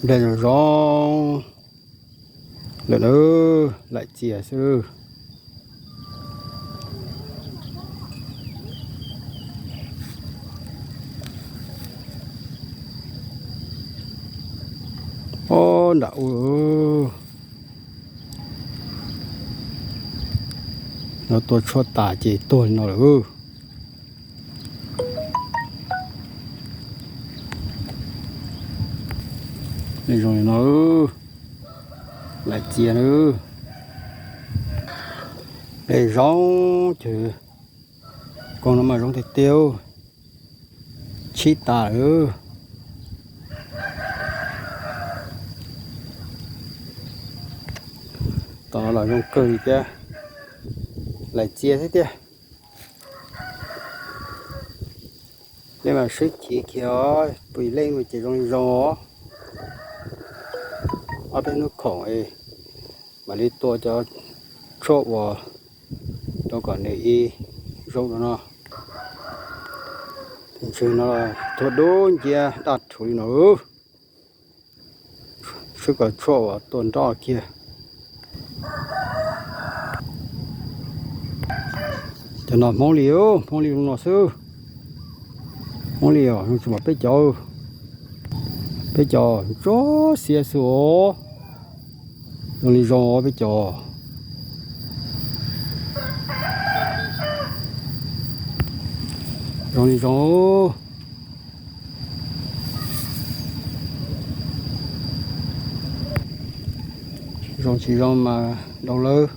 Nplej zoo zoo lawm na, laim txias xwb. Ob nram u, no tua tshuaj tas ces tuag li no lawm. Nplej zoo li no, laim txias na. Nplej zoo, cov koog no mas zoo tiag tiag, tshib tas lawm. Tom no los zoo kawg li thiab, laim txias thiab tiag. Leej mas swb chiv kiag os, pw ib leej no ces zoo li zoo os. Ob peb hnub khoom es mam li tua cov tshuaj uas rau kom nws ib zaug no no. Tus ntswg no tuag dub nciab daj rhuv li no. Swb kom tshuaj uas tua nroj kiag. Cov no Hmoob li, Hmoob li zoo no xwb. Hmoob li os, zoo tsis pom peb cov, peb cov tsob xiab xwb os. Zoo li zoo peb cov, zoo li zoo. Zoo tsis zoo mas dhau lawm.